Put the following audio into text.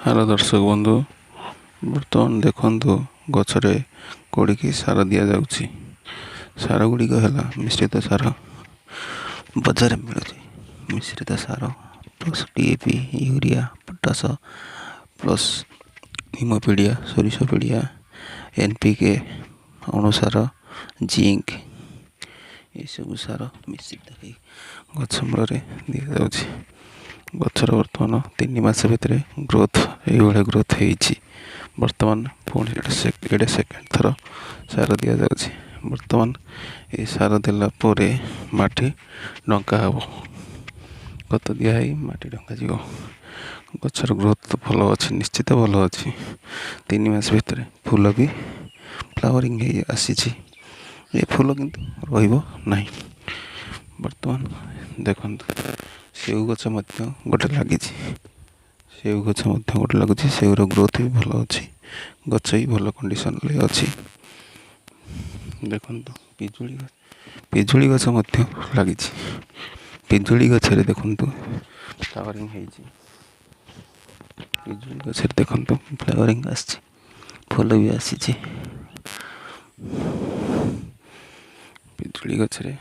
Hello ଦର୍ଶକ ବନ୍ଧୁ, ବର୍ତ୍ତମାନ ଦେଖନ୍ତୁ ଗଛରେ କୋଡ଼ିକି ସାର ଦିଆଯାଉଛି। ସାର ଗୁଡ଼ିକ ହେଲା ମିଶ୍ରିତ ସାର, ବଜାରରେ ମିଳୁଛି ମିଶ୍ରିତ ସାର plus DAP, urea, potash plus ନିମ ପିଡ଼ିଆ, ସୋରିଷ ପିଡ଼ିଆ, NPK, ଅଣୁସାର, ଜିଙ୍କ, ଏସବୁ ସାର ମିଶ୍ରିତ ହେଇ ଗଛ ମୂଳରେ ଦିଆଯାଉଛି। ଗଛର ବର୍ତ୍ତମାନ 3 ମାସ ଭିତରେ ଗ୍ରୋଥ୍ ଏଇଭଳିଆ ଗ୍ରୋଥ୍ ହେଇଛି। ବର୍ତ୍ତମାନ ପୁଣି ଏଇଟା ସେକେଣ୍ଡ ଥର ସାର ଦିଆଯାଉଛି। ବର୍ତ୍ତମାନ ଏ ସାର ଦେଲା ପରେ ମାଟି ଢଙ୍କା ହେବ, ଖତ ଦିଆ ହେଇ ମାଟି ଢଙ୍କାଯିବ। ଗଛର ଗ୍ରୋଥ୍ ତ ଭଲ ଅଛି, ନିଶ୍ଚିତ ଭଲ ଅଛି। 3 ମାସ ଭିତରେ ଫୁଲ ବି ଫ୍ଲାୱାରିଂ ହେଇ ଆସିଛି। ଏ ଫୁଲ କିନ୍ତୁ ରହିବ ନାହିଁ। ବର୍ତ୍ତମାନ ଦେଖନ୍ତୁ ସେଉ ଗଛ ମଧ୍ୟ ଗୋଟେ ଲାଗିଛି, ସେଉ ଗଛ ମଧ୍ୟ ଗୋଟେ ଲାଗୁଛି। ସେଉର ଗ୍ରୋଥ୍ ବି ଭଲ ଅଛି, ଗଛ ବି ଭଲ କଣ୍ଡିସନରେ ଅଛି। ଦେଖନ୍ତୁ ପିଜୁଳି ଗଛ ମଧ୍ୟ ଲାଗିଛି। ପିଜୁଳି ଗଛରେ ଦେଖନ୍ତୁ ଫ୍ଲାୱାରିଂ ହେଇଛି। ପିଜୁଳି ଗଛରେ ଦେଖନ୍ତୁ ଫ୍ଲାୱାରିଂ ଆସିଛି, ଫୁଲ ବି ଆସିଛି ପିଜୁଳି ଗଛରେ।